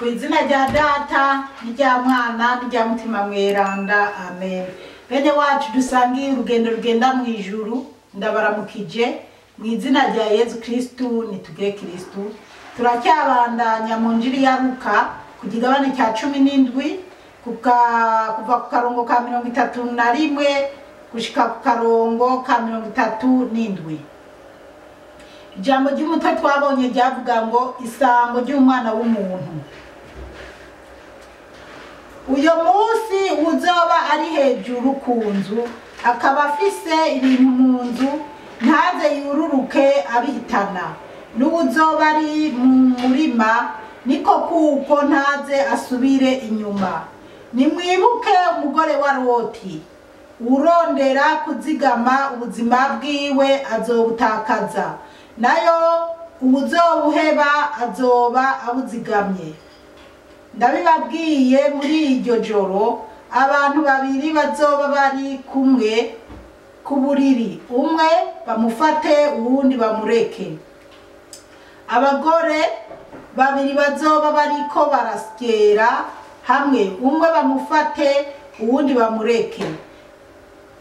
Ku izina rya Data n'irya Mwana n'irya Mutima Mweranda, amen. Bene wacu dusangiye urugendo rugenda mu ijuru, ndabaramukije mu izina rya Yezu Kristu. Nitugire Kristu. Turacyabandanya mu njiri ya Luka ku kigabane cya 17, kuva ku karongo ka 31 gushika ku karongo ka 37. Ijambo ry'umutwe twabonye ryavuga ngo isango ry'umwana w'umuntu. Uyo munsi uzoba ari hejuru ku nzu, akaba afise ibintu mu nzu, ntaze yururuke abihitana. N'uwuzoba ari mu murima, niko kuko ntaze asubire inyuma. Nimwibuke umugore wa Loti. Urondera kuzigama ubuzima bwiwe azobutakaza, nayo uwuzobuheba azoba abuzigamye. Ndabibabwiye, muri iryo joro abantu babiri bazoba bari kumwe ku buriri, umwe bamufate uwundi bamureke. Abagore babiri bazoba bariko barasyera hamwe, umwe bamufate uwundi bamureke.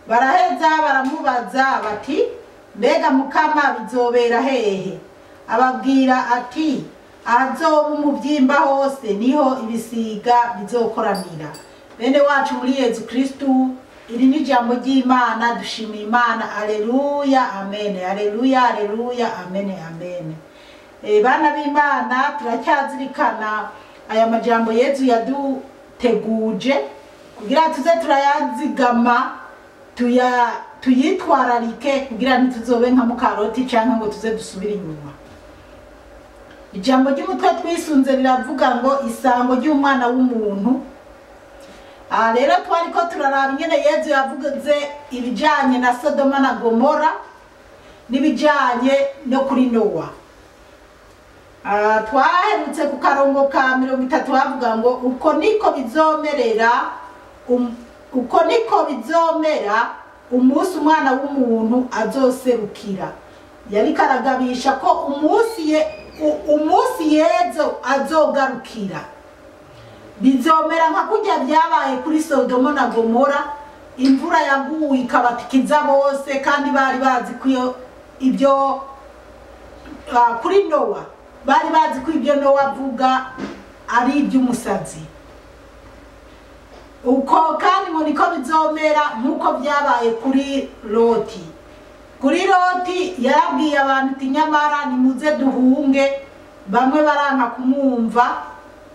Baraheza baramubaza bati: "Mbega Mukama, bizobera hehe?" Ababwira ati: "Ahazoba umuvyimba hose niho ibisiga bizokoranira." Bene wacu muri Yezu Kristu, iri ni ijambo ry'Imana. Dushimiye Imana. Aleluya, amen. Aleluya, aleluya, amen, amen. Bana b'Imana, turacyazirikana aya majambo Yezu yaduteguje kugira tuze turayazigama, tuyitwararike, kugira ntituzobe nka mukaroti canke ngo tuze dusubire inyuma. Ijambo ry'umutwe twisunze riravuga ngo isango ry'umwana w'umuntu. Aha rero twariko turaraba ingene Yezu yavuze ibijanye na Sodoma na Gomora n'ibijanye no kuri Nowa. Twaherutse ku karongo ka 30, bavuga ngo uko niko bizomera umunsi umwana w'umuntu azoserukira. Yariko aragabisha ko umunsi Yezu azogarukira bizomera nka kurya byabaye kuri Sodoma na Gomora, imvura yaguye ikabatikiza bose, kandi bari bazi ko ibyo kuri Nowa, bari bazi ko ibyo Nowa avuga ari iby'umusazi. Uko kandi ngo niko bizomera nk'uko byabaye kuri Loti. Kuri Loti yarabwiye abantu ati: "Nyamara nimuze duhunge." Bamwe baranka kumwumva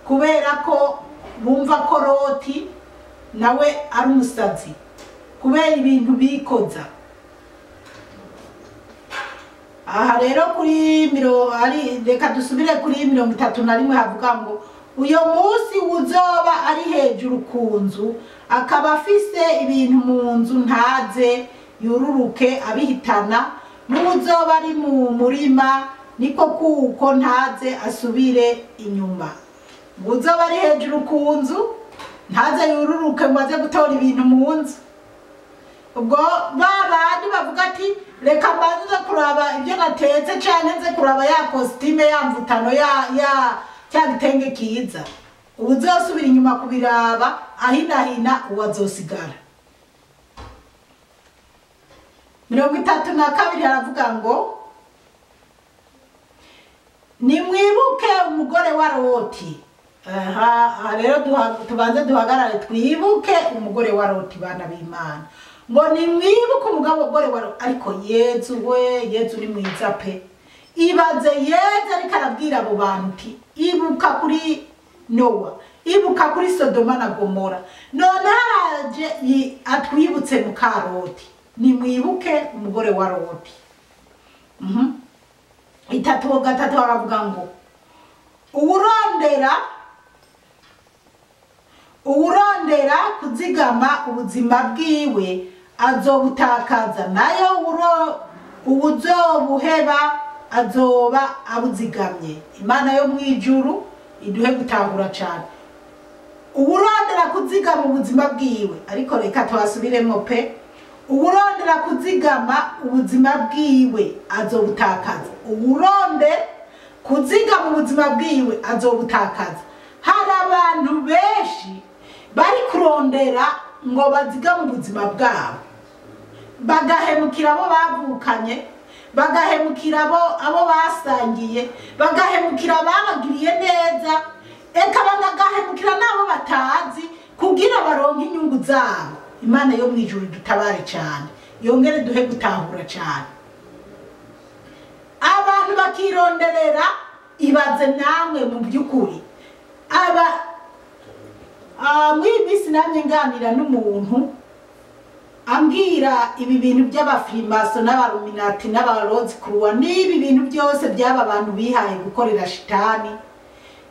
kubera ko bumva ko Loti nawe ari umusazi kubera ibintu bikoza. Aha rero kuri ari, reka dusubire kuri 31, havuga ngo uyo munsi uzoba ari hejuru ku nzu, akaba afise ibintu mu nzu, ntaze yururuke abihitana. N'uzoba ari mu murima, niko kuko ntaze asubire inyuma. Uzoba ari hejuru ku nzu ntaze yururuke ngo aze gutora ibintu mu nzu. Ubwo ba bandi bavuga ati: "Reka mbanze kuraba ibyo natetse, canke nze kuraba ya costume, ya mvutano, ya cya gitenge kiza," ubuzosubira inyuma kubiraba ahinahina, uwazosigara. 32 haravuga ngo nimwibuke umugore wa Loti. Aha rero tubanze duhagarare, twibuke umugore wa Loti. Bana b'Imana, ngo nimwibuke umugore wa Loti. Ariko Yezu we, Yezu ni mwiza pe! Ibaze Yezu ariko arabwira abo bantu uti: "Ibuka kuri Nowa, ibuka kuri Sodoma na Gomora." None haraje atwibutse mukaroti: "Nimwibuke umugore wa Loti." 33 baravuga ngo uwurondera kuzigama ubuzima bwiwe azobutakaza, nayo uwuzobuheba azoba abuzigamye. Imana yo mu ijuru iduhe gutahura cyane. Uwurondera kuzigama ubuzima bwiwe, ariko reka tuhasubiremo pe. Uwurondera kuzigama ubuzima bwiwe azobutakaza. Uwurondera kuzigama ubuzima bwiwe azobutakaza. Hano Abantu benshi bari kurondera ngo bazigame ubuzima bwabo, bagahemukira abo bavukanye, bagahemukira abo basangiye, bagahemukira ababagiriye neza, eka banagahemukira n'abo batazi kugira baronke inyungu zabo. Imana yo mu ijuru dutabare cyane, yongere duhe gutahura cyane. Abantu bakironderera, ibaze namwe mu by'ukuri. Aba muri iyi minsi namye nganira n'umuntu ambwira ibi bintu by'abafirimaso n'abaruminati n'abarozi kuruwa n'ibi bintu byose by'aba bantu bihaye gukorera shitani,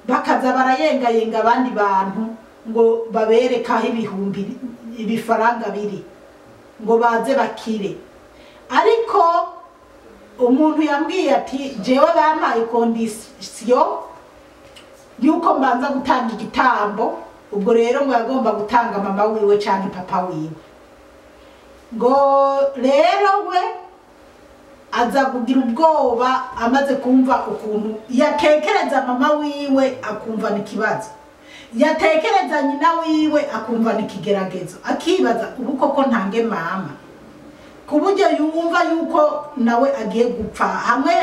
bakaza barayengayenga abandi bantu ngo babereke aho ibihumbi ibifaranga biri ngo baze bakire. Ariko umuntu yambwiye ati jewe bampaye condition yuko mbanza gutanga igitambo. Ubwo rero ngo yagomba gutanga mama wiwe canke papa wiwe, ngo rero we aza kugira ubwoba amaze kumva ukuntu yatekereza mama wiwe akumva n'ikibazo, yatekereza nyina wiwe akumva n'ikigeragezo, akibaza ubu koko ntange mama, ku buryo yumva yuko nawe agiye gupfa. Hamwe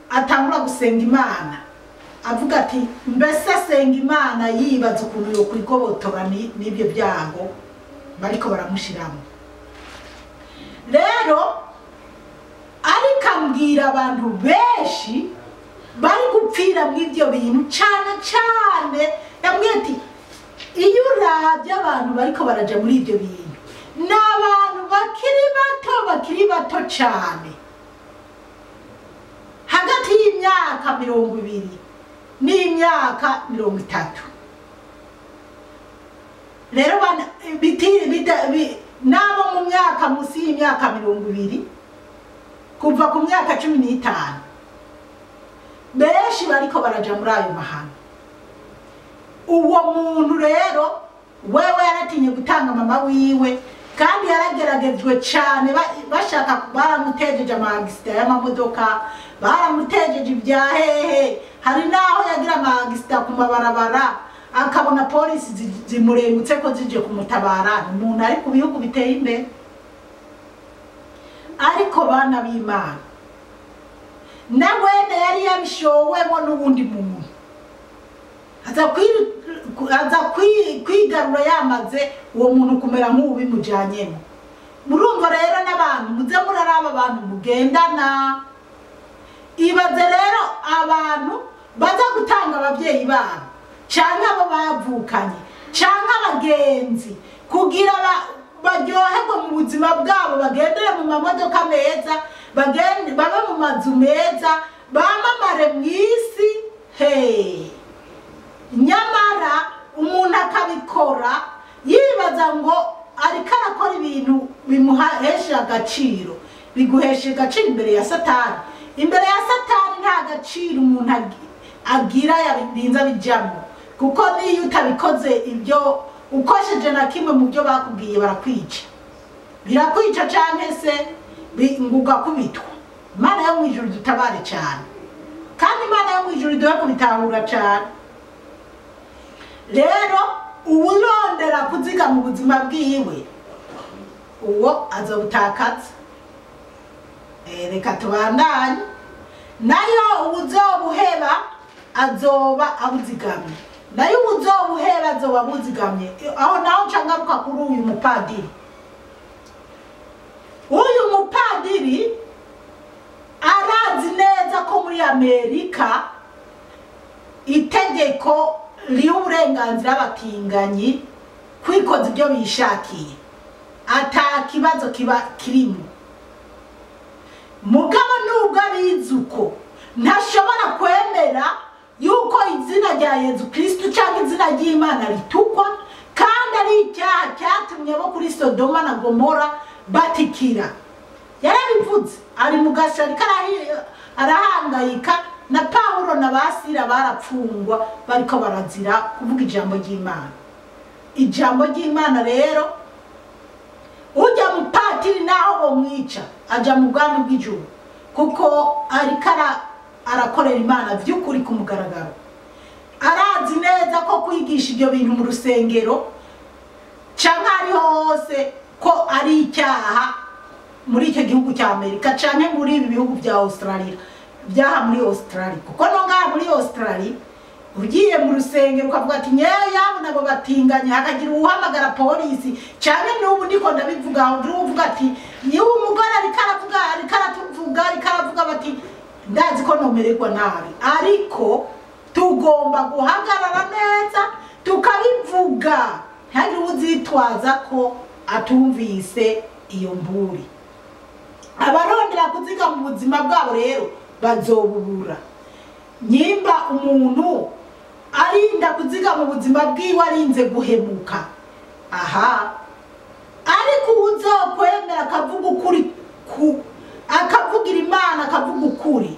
atangura gusenga Imana avuga ati mbese asenga Imana yibaza ukuntu yo kwigobotora n'ibyo byago bariko baramushiramo. Rero ariko ambwira abantu benshi bari gupfira mw'ibyo bintu cyane cyane, yambwiye ati iyo uravye abantu bariko baraja muri ibyo bintu ni abantu bakiri bato, bakiri bato cyane, hagati y'imyaka 20 n'imyaka 30. Rero nabo mu myaka musi y'imyaka 20 kuva ku myaka 15 benshi bariko baraja muri ayo mahano. Uwo muntu rero wewe yaratinye gutanga mama wiwe, kandi yarageragejwe cyane, bashaka baramutejeje amagisita y'amamodoka, baramutejeje ibya hehe. Hari naho yagira amagisita ku mabarabara akabona polisi zimurengutse ko zije kumutabara. Umuntu ari ku bihugu biteye imbere. Ariko bana b'Imana, na wene yari yabishowemo n'ubundi muntu aza kwigarura yamaze uwo muntu kumera nk'ubimujyanyemo. Murumva rero n'abantu muze muraraba abantu mugendana. Ibaze rero abantu baza gutanga ababyeyi babo canke abo bavukanye canke abagenzi kugira baryoherwe mu buzima bwabo, bagendere mu mamodoka meza, babe mu mazu meza, bamamare mu isi. Hey, nyamara umuntu akabikora yibaza ngo ariko arakora ibintu bimuhesha agaciro. Biguhesha agaciro imbere ya Satani. Imbere ya Satani nta gaciro umuntu agira yabirinza bijamo, kuko niyo utabikoze ibyo ukosheje na kimwe mu byo bakubwiye barakwica, birakwica canke se ngugakubitwa. Imana yo mu ijuru dutabare cyane, kandi Imana yo mu ijuru duhe kubitahura cyane. Rero uwurondera kuzigama ubuzima bwiwe uwo azobutakaza. Reka tubandanye. Nayo uwuzobuheba azoba abuzigamye, nayo uwuzobuheba azoba abuzigamye. Aho naho ncangaruka kuri uyu mupadiri. Uyu mupadiri arazi neza ko muri Amerika itegeko riha uburenganzira abatinganyi kwikoza ibyo bishakiye, ata kibazo kiba kirimo. Mugabo nubwo abizi uko, ntashobora kwemera yuko izina rya Yezu Kristu cyangwa izina ry'Imana ritukwa, kandi ari icyaha cyatumye abo kuri Sodoma na Gomora batikira. Yarabivuze ari mu gashari arahangayika, na Pawulo na Basira barapfungwa bariko barazira kuvuga ijambo ry'Imana. Ijambo ry'Imana rero ujya mupatiri naho bomwica aja mu bwami bw'ijuru, kuko ariko arakorera Imana vy'ukuri ku mugaragaro. Arazi neza neza ko kwigisha ibyo bintu mu rusengero canke ariho hose ko ari icyaha muri icyo gihugu cya Amerika canke muri ibi bihugu bya Australia, byaha muri Australia. Kuko no ngaha muri Australia ugiye mu rusengero ukavuga ati nyewe yabo nabo batinganye, hakagira uhamagara polisi canke n'ubu ndiko ndabivuga aho uvuga ati niwe umugore ariko aravuga, ariko aratuvuga, ariko aravuga bati ndazi ko nomererwa nabi, ariko tugomba guhagarara neza tukabivuga, ntihagire uzitwaza ko atumvise iyo mburi. Abarondera kuziga mu buzima bwabo rero bazobubura. Nyimba umuntu arinda kuziga mu buzima bwiwe arinze guhemuka, aha, ariko uzokwemera akavuga ukuri, akavugira Imana akavuga ukuri,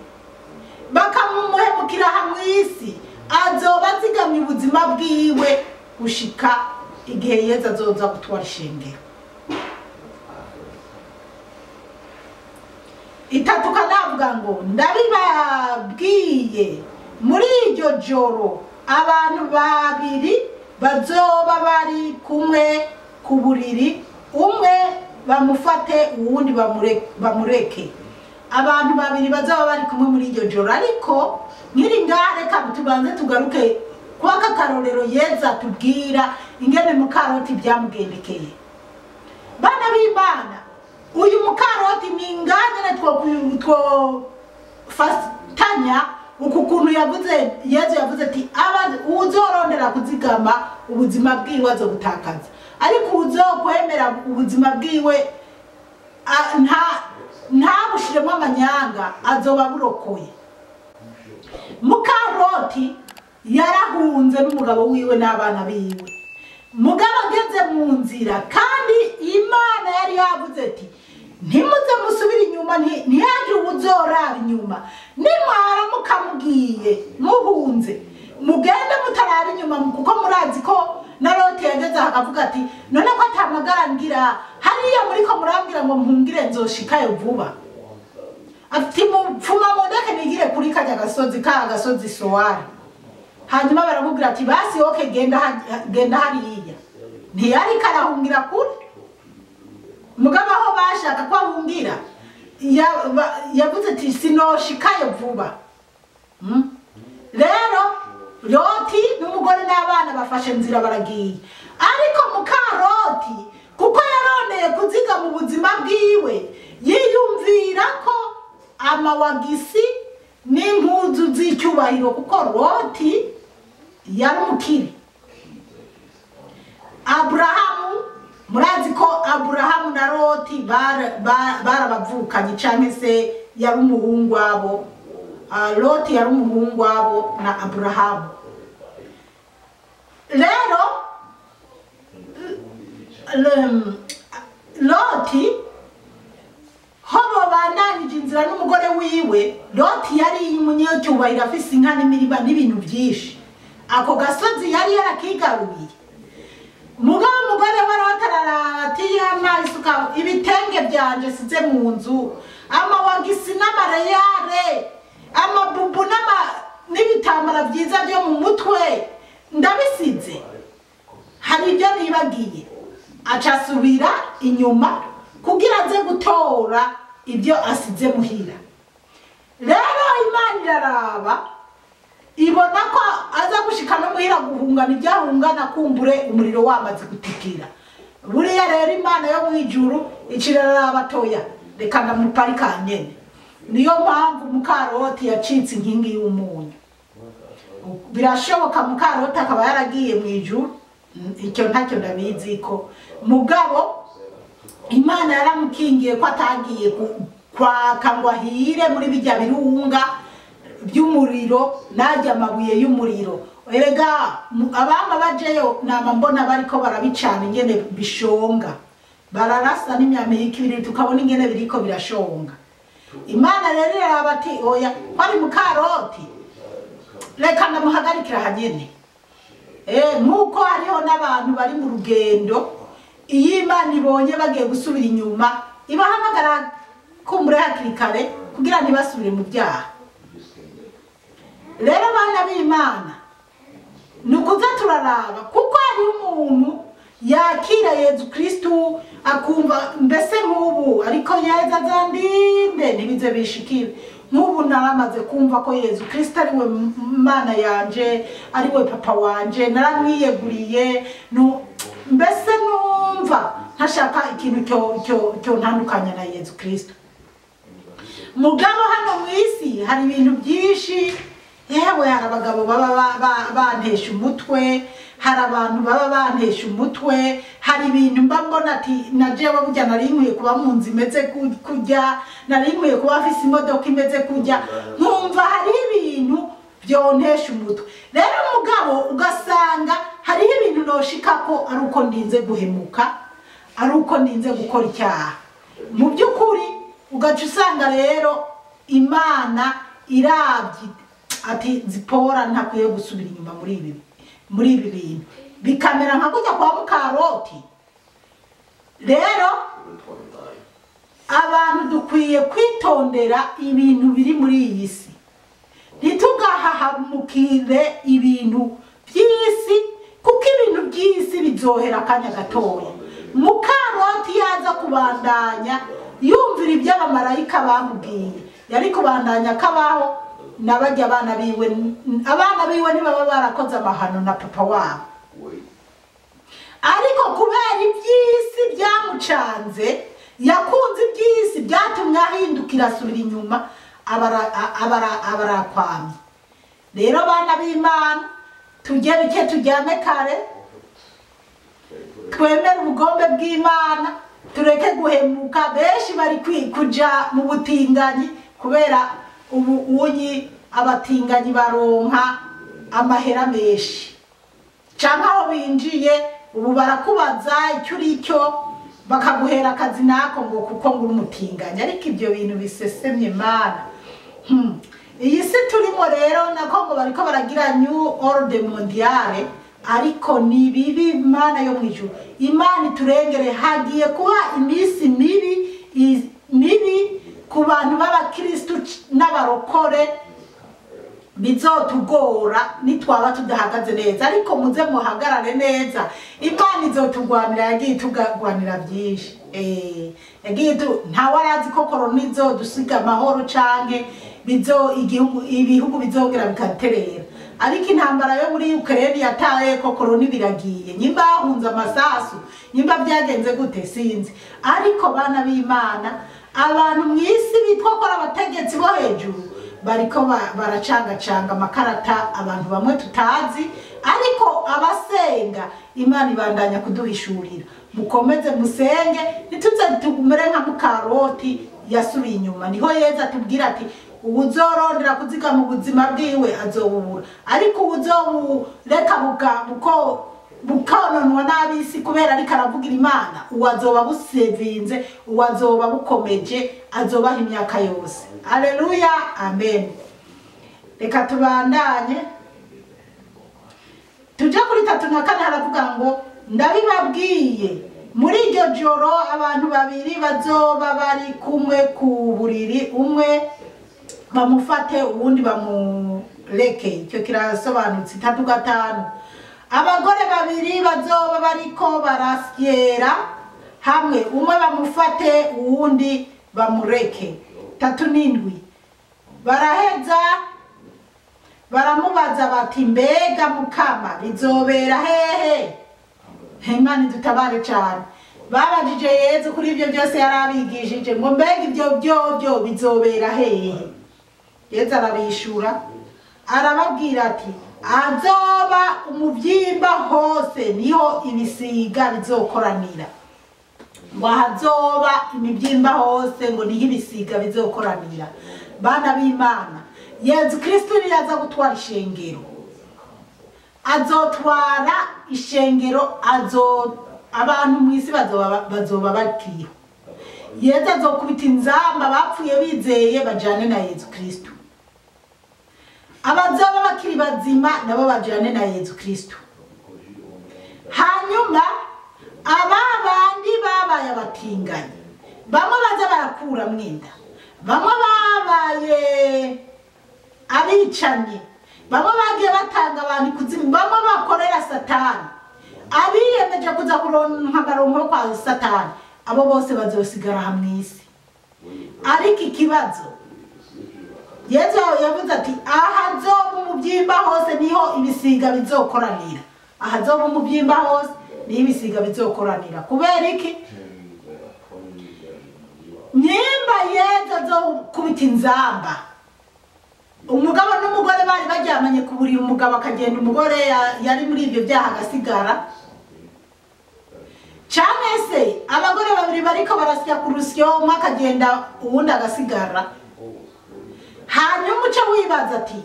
bakamumuhemukira hamwe isi, azoba azigamye ubuzima bwiwe gushika igihe Yezu azoza gutwara ishengero. Itatu kanavuga ngo ndabibabwiye muri iryo joro abantu babiri bazoba bari kumwe ku buriri, umwe bamufate uwundi bamureke. Abantu babiri bazoba bari kumwe muri iryo joro. Ariko nkiri ngaha reka tubanze tugaruke kwa karorero Yezu atubwira ingene mukaroti byamugendekeye. Bana b'Imana, uyu mukaroti ni ingane two fatanya uku kuntu yavuze. Yezu yavuze ati uzorondera kuzigama ubuzima bwiwe azobutakaza, ariko uzokwemera ubuzima bwiwe ntabushiremo amanyanga azoba burokoye. Mukaroti yarahunze n'umugabo wiwe n'abana biwe, mugabo ageze mu nzira, kandi Imana yari yavuze ati ntimuze musubire inyuma, ntihagire ubuzoraba inyuma, nimwara mukamubwiye muhunze mugende mutaraba inyuma, kuko murazi ko na Loti yageze akavuga ati none ko atamagara ngira hariya muriko murambwira ngo mpungire nzoshikayo vuba, ati mupfuma mundeke nigire kuri kajya gasozi ka gasozi Sowari. Hanyuma baramubwira ati basi oke genda genda hariya. Ntiyari karahungira kure, mugabo aho bashaka ko ahungira yavuze ati sinoshikayo vuba. Rero Loti n'umugore n'abana bafashe nzira baragiye, ariko mukaroti kuko yaroneye kuziga mu buzima bwiwe yiyumvira ko amawagisi n'impuzu z'icyubahiro, kuko Loti yari umukire. Aburahamu, murazi ko Aburahamu na Loti barabavukanye, canke se yari umuhungu wabo. Loti yari umuhungu wabo na Aburahamu. Rero Loti hobo bandanije inzira n'umugore wiwe. Loti yari umunyacyubahiro afise inka n'imirima n'ibintu byinshi, ako gasozi yari yarakigaruye. Mugabo umugore wa Loti araraba ati yama isuka ibitenge byanje size mu nzu, amawagisi n'amareyare, amabubu n'ibitambara byiza byo mu mutwe ndabisize, hari ibyo nibagiye. Aca asubira inyuma kugira aze gutora ibyo asize muhira. Rero Imana iraraba ibona ko aza gushika no muhira guhungana ibyo ahungana, kumbure umuriro wamaze gutikira. Buriya rero Imana yo mu ijuru iciraraba toya, reka ndamuparika nyene. Niyo mpamvu mukaroti yacitse inkingi y'umunyu. Birashoboka mukaroti akaba yaragiye mu ijuru, icyo ntacyo ndabizi ko, mugabo Imana yaramukingiye ko atagiye kwaka ngo ahire muri bijya birunga by'umuriro najya amabuye y'umuriro. Erega abama bajeyo nama mbona bariko barabicana ingene bishonga, bararasa n'imyambi y'ikibiri tukabona ingene biriko birashonga. Imana rero iraraba ati oya, ko ari mukaroti, reka ndamuhagarikira hanyene. Nk'uko hariho n'abantu bari mu rugendo, iyo Imana ibonye bagiye gusubira inyuma ibahamagara kumbure hakiri kare kugira ntibasubire mu byaha. Rero bana b'Imana, ni ukuza turaraba, kuko hari umuntu yakira Yezu Kristu akumva mbese nk'ubu ariko Yezu azandinde ntibize bishikire. Nk'ubu naramaze kumva ko Yezu Kristu ari we Mana yanje, ari we papa wanje, naramwiyeguriye, mbese numva ntashaka ikintu cyo ntandukanya na Yezu Kristu. Mugabo hano mu isi hari ibintu byinshi, yewe hari abagabo baba bantesha umutwe, hari abantu baba bantesha umutwe, hari ibintu mba mbona ati na jewe burya nari nkwiye kuba mu nzu imeze kujya, nari nkwiye kuba mfise imodoka imeze kujya, nkumva hari ibintu byontesha umutwe. Rero mugabo ugasanga hariho ibintu noshikako ari uko ndinze guhemuka, ari uko ndinze gukora icyaha. Mu by'ukuri ugaca usanga rero Imana irabye ati Zipora ntakwiye gusubira inyuma muri ibi bintu, bikamera nka kujya kwa mukaroti. Rero abantu dukwiye kwitondera ibintu biri muri iyi si, ntitugahahamukire ibintu by'isi, kuko ibintu by'isi bizohera akanya gatoya. Mukaroti yaza kubandanya yumvira ibyo abamarayika bamubwiye, yari kubandanya kabaho nabajya abana biwe, abana biwe ntibaba barakoze amahano na papa wabo. Ariko kubera iby'isi byamucanze, yakunze iby'isi byatumye ahindukira asubira inyuma, abarakwamye. Rero bana b'Imana, tujye bike tujyame kare, twemere ubugombe bw'Imana, tureke guhemuka. Benshi bari kuja mu butinganyi kubera ubu unyi abatinganyi baronka amahera menshi, canke aho binjiye ubu barakubaza icyo uri cyo bakaguhera akazi nako ngo kuko ngo uri umutinganyi. Ariko ibyo bintu bisesemye Mana. Iyi si turimo rero nako ngo bariko baragira new ordre mondiale, ariko ni bibi. Mana yo mwijuru, Imana iturengere. Hagiye kuba iminsi mibi ku bantu b'abakristu n'abarokore, bizotugora nitwaba tudahagaze neza. Ariko muze muhagarare neza, Imana izotugwanira. Yagiye itugwanira byinshi, yagiye ntawe arazi ko korona izodusiga amahoro canke bizo igihugu ibihugu bizongera bikaterera. Ariko intambara yo muri Ukraine yataye ko korona biragiye, nyimba bahunze amasasu, nyimba byagenze gute sinzi. Ariko bana b'Imana, abantu mu isi bitwa ko abategetsi bo hejuru bariko baracangacanga amakarata abantu bamwe tutazi, ariko abasenga Imana ibandanya kuduhishurira. Mukomeze musenge, ntituze tugumere nka mukaroti yasubiye inyuma. Niho Yezu atubwira ati uwuzorondera kuzigama ubuzima bwiwe azobubura, ariko uwuzobureka bukononwa n'ab'isi kubera ariko aravugira Imana, uwazoba busevinze, uwazoba bukomeje, azobaha imyaka yose. Aleluya, amen. Reka tubandanye tujya kuri 34. Haravuga ngo ndabibabwiye, muri iryo joro abantu babiri bazoba bari kumwe ku buriri, umwe bamufate uwundi bamureke. Icyo kirasobanutse. 35. Abagore babiri bazoba bariko barasyera hamwe, umwe bamufate uwundi bamureke. 37. Baraheza baramubaza bati mbega Mukama bizobera hehe? Imana idutabare cyane. Babajije Yezu kuri ibyo byose yarabigishije ngo mbega ibyo byobyo bizobera hehe? Yezu arabishura arababwira ati azoba umubyimba hose niho ibisiga bizokoranira. Ngo ahazoba imibyimba hose ngo niho ibisiga bizokoranira. Bana b'Imana, Yezu Kristu niyaza gutwara ishengero, azotwara ishengero, abantu mu isi bazoba bakiriho. Yezu azokubita inzamba bapfuye bizeye bajane na Yezu Kristu, abazoba bakiri bazima nabo bajane na Yezu Kristu. Hanyuma aba bandi babaye abatinganyi, bamwe baza barakura mwinda, bamwe babaye abicanyi, bamwe bagiye batanga abantu kuzimu, bamwe bakorera Satani, abiyemeje kuza kuronka amaronko kwa Satani, abo bose bazosigara hamwe isi. Ariko ikibazo, Yezu yavuze ati ahazoba umubyimba hose niho ibisiga bizokoranira. Ahazoba umubyimba hose niho ibisiga bizokoranira. Kubera iki? Nyimba Yezu azokubita inzamba, umugabo n'umugore bari baryamanye ku buriri, umugabo akagenda, umugore yari muri ibyo byaha agasigara. Canke se abagore babiri bariko barasya ku rusyo, umwe akagenda uwundi agasigara. Hanyuma uce wibaza ati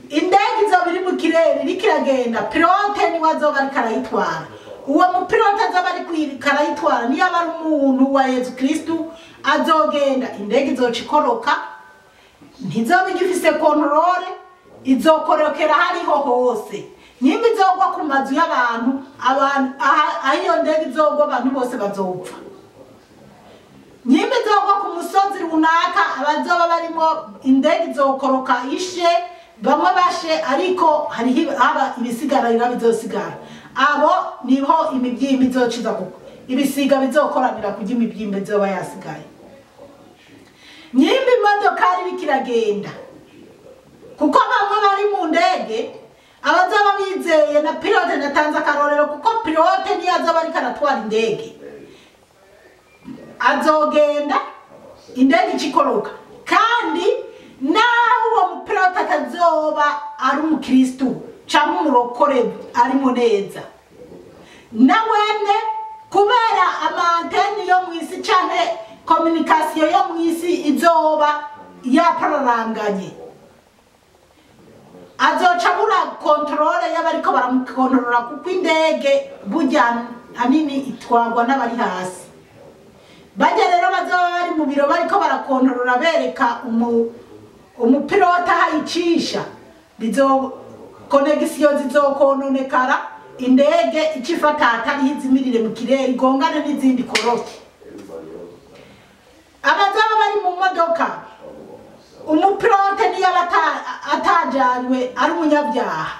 indege izoba iri mu kirere iriko iragenda, pilote niwe azoba ariko arayitwara. Uwo mupilote azoba ariko arayitwara niyo aba ari umuntu wa Yezu Kristu, azogenda indege izoca ikoroka, ntizoba igifise controle, izokorokera hariho hose. Nimba izogwa ku mazu y'abantu, aho iyo ndege izogwa abantu bose bazopfa. Nimba izogwa ku musozi runaka, abazoba barimo indege izokoroka ishe, bamwe bashe, ariko hariho haba ibisigarira bizosigara. Abo niho imibyimba izociza kuko ibisiga bizokoranira kurya imibyimba izoba yasigaye. Nimba imodokari iriko iragenda, kuko bamwe bari mu ndege, abazoba bizeye na pilote, natanze akarorero kuko pilote niyo azoba ariko aratwara indege, azogenda indege icikoroka. Kandi naho uwo mupilote atazoba ari umukristu canke umurokore arimo neza, nawene kubera amanteni yo mw'isi canke communication yo mw'isi izoba yapararanganye, azoca abura controle y'abariko baramukontorora, kuko indege burya hanini itwarwa n'abari hasi. Bajya rero bazoba bari mu biro bariko barakontorora bereka umupilota ahayicisha, connexion zizokononekara, indege icifata atari izimirire mu kirere igongane n'izindi koroke. Abazoba bari mu modoka, umupilote niyo aba atajanywe ari umunyabyaha,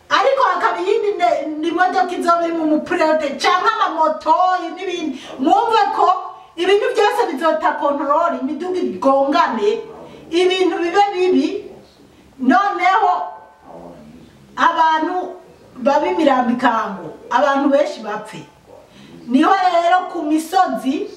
ariko hakaba iyindi modoka izoba iri mu mupilote canke amamoto n'ibindi. Mwumve ko ibintu byose bizota control, imiduga igongane, ibintu bibe bibi, noneho abantu babe imirambikango, abantu benshi bapfe. Niho rero ku misozi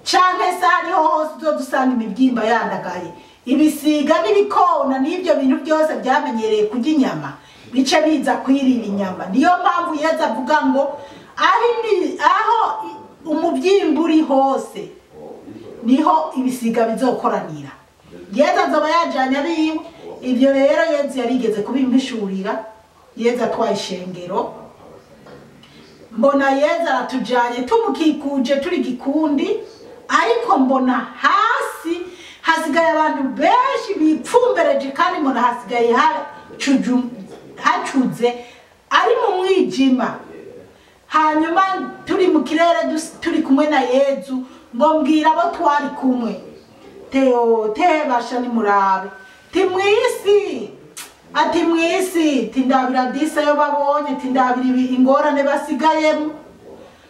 canke se hariho hose uzodusanga imibyimba yandagaye, ibisiga n'ibikona n'ibyo bintu byose byamenyereye kurya inyama bice biza kwirira inyama. Niyo mpamvu Yezu avuga ngo aho umubyimba uri hose niho ibisiga bizokoranira. Yezu azoba yajanye abiwe. Ibyo rero Yezu yarigeze kubimpishurira. Yezu atwaye ishengero, mbona Yezu aratujanye tumukikuje turi gikundi, ariko mbona hasi hasigaye abantu benshi bipfumbereje, kandi mbona hasigaye hacuze ari mu mwijima. Hanyuma turi mu kirere turi kumwe na Yezu, ngo mbwira abo twari kumwe, Teo tebasha nimurabe, ti mwisi, ati mwisi, tindabira disa yo babonye, tindabira ingorane basigayemo.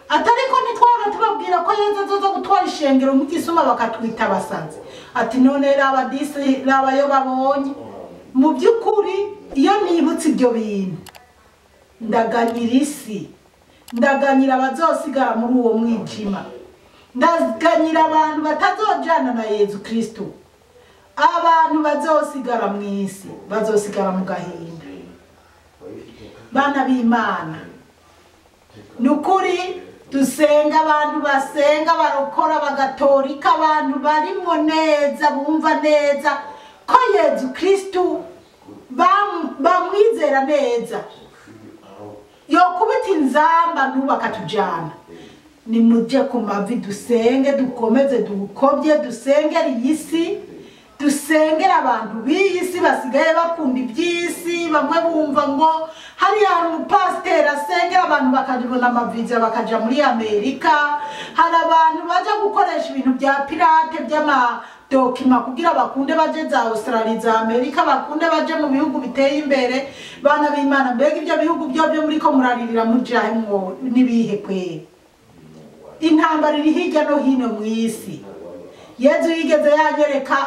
Atariko ntitwara tubabwira ko Yezu azoza gutwara ishengero mu gisuma bakatwita abasazi. Ati none raba disi, raba yo babonye. Mu by'ukuri iyo nibutse ibyo bintu ndaganyira isi, ndaganyira abazosigara muri uwo mwijima, ndaganyira abantu batazojana na Yezu Kristo. Abantu bazosigara mu isi bazosigara mu gahinda. Bana b'Imana, nukuri dusenga, abantu basenga barokora bagatorika, abantu barimo neza bumva neza ko Yezu Kristo bamwizera neza, yokubita inzamba n'ubakatujana. Nimuje ku mavi dusenge, dukomeze dukobye, dusengere iyi si, dusengere abantu b'iyi si basigaye bakunda iby'isi. Bamwe bumva ngo hariya hari umupasiteri asengera abantu bakabona amaviza bakaja muri Amerika, hari abantu baja gukoresha ibintu bya pirate by'ama dokima kugira bakunde baje za Australia, za Amerika, bakunde baje mu bihugu biteye imbere. Bana b'Imana, mbega ibyo bihugu byo byo muriko muraririra mujahe mwo nibihe kweri? Intambara iri hirya no hino mu isi. Yezu yigeze yanyereka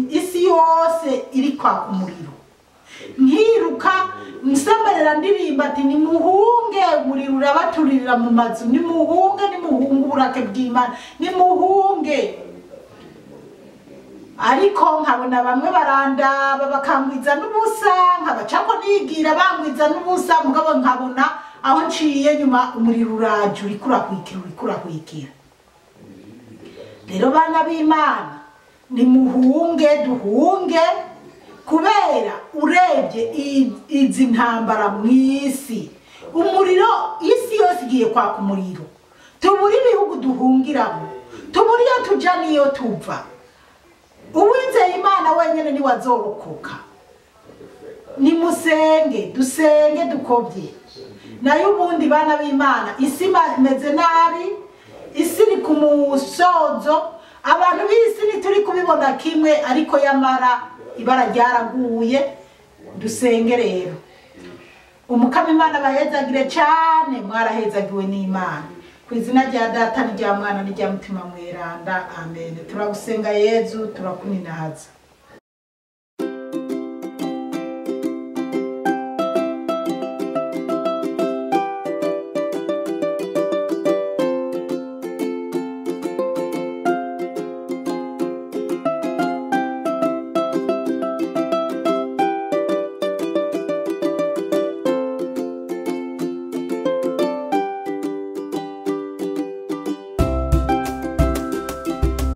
isi yose iri kwaka umuriro, nkiruka nsemerera ndirimba ati nimuhunge umuriro urabaturirira mu mazu, nimuhunge, nimuhunge uburake bw'Imana, nimuhunge. Ariko nkabona bamwe barandaba bakangwiza n'ubusa, nkabacako nigira bangwiza n'ubusa, mugabo nkabona aho nciye nyuma umuriro uraje uriko urakwikira, uriko urakwikira. Rero bana b'Imana, nimuhunge, duhunge, kubera urebye izi ntambara mw'isi, umuriro isi yose igiye kwaka umuriro. Tubura ibihugu duhungiramo, tubura iyo tuja n'iyo tuva. Uwizeye Imana wenyene niwe azorokoka. Nimusenge, dusenge, dukobye. Nayo ubundi bana b'Imana, isi imeze nabi, isi iri ku musozo, abantu b'isi ntituri kubibona kimwe, ariko yamara ibara ryaraguye. Dusenge rero. Umukama Imana bahezagire cane, mwarahezagiwe n'Imana. Ku izina rya Data n'irya Mwana n'irya Mutima Mweranda, amen. Turagusenga Yezu, turakuninahaza.